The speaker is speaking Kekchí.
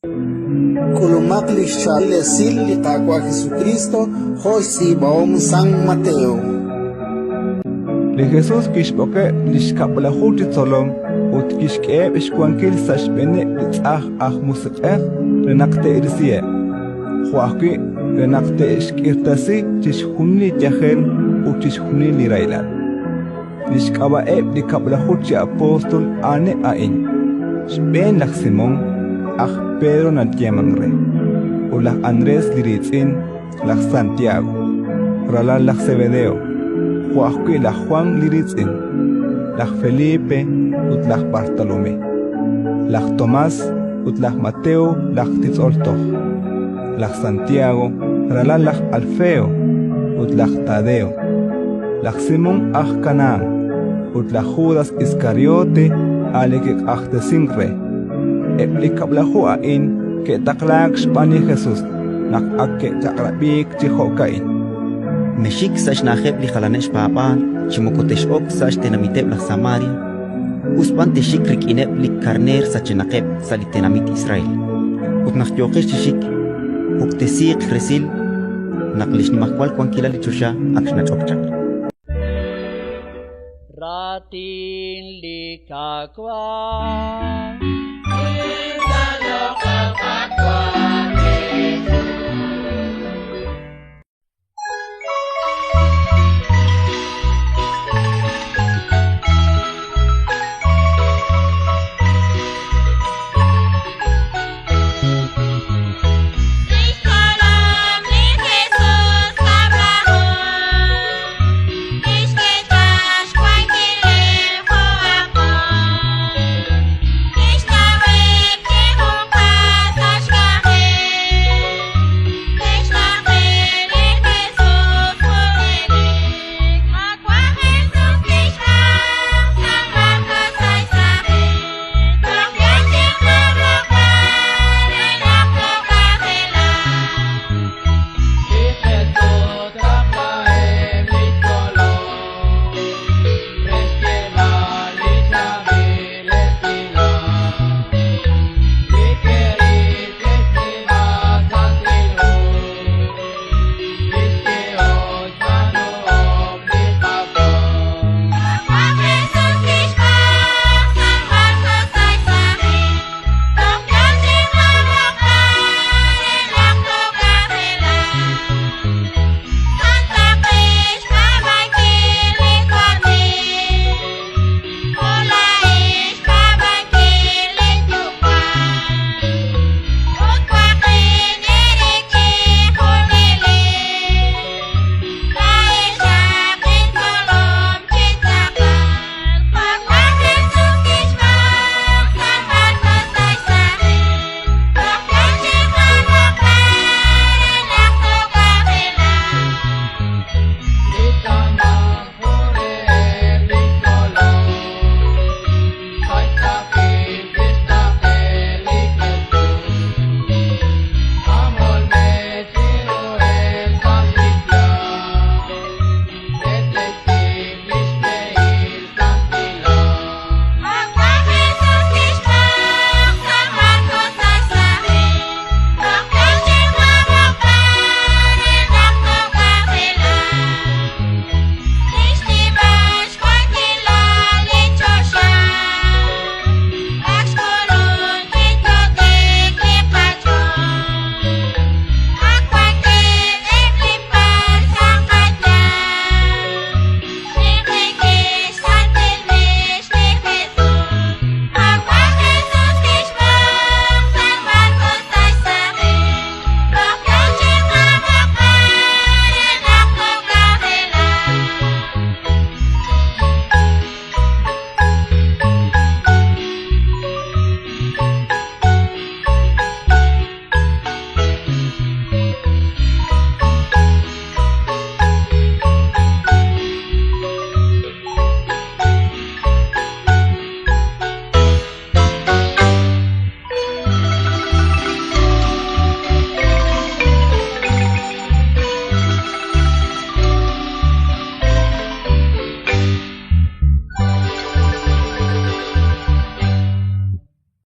K'ulumaq li xchaab'il esil li Qaawa' Jesukriist jo' xtz'iib'ahom San Mateo. Li Jesus kixb'oqeb' li xkab'laju chi tzolom ut kixk'eheb' xwankil sa' xb'eeneb' li tz'aj aj musiq'ej re naq te'risiheb', jo' ajwi' re naq te'xk'irtasi chixjunil li yajel ut chixjunil li rahilal. Li xk'ab'a'eb' li kab'laju chi apóstol a'aneb' a'in: xb'een laj Simón, aj Pedro nayeemank re, ut laj Andrés li riitz'in, laj Santiago, ralal laj Sebedeo, jo' ajwi' laj Jwan li riitz'in, laj Felipe ut laj Bartolomé, laj Tomás ut laj Mateo laj titz'ol toj, laj Santiago, ralal laj Alfeo, ut laj Tadeo, laj Simón aj Kanahán ut laj Judas Iskariote a' li kiq'axtesink re. Eb' li kab'laju a'in ke'taqlaak xb'aan li Jesus naq ak ke'chaq'rab'iik chi jo'ka'in: Mexxik sa' xna'ajeb' li jalaneb' xpaab'aal chi moko tex'ok sa' xtenamiteb' laj Samaria, us b'an texxik rik'ineb' li karneer sachenaqeb' sa' li tenamit Israel. Ut naq yooqex chi xik, puktesiiq resil naq li xnimajwal wankilal li choxa ak xnach'ok chaq. Raatin li Qaawa'.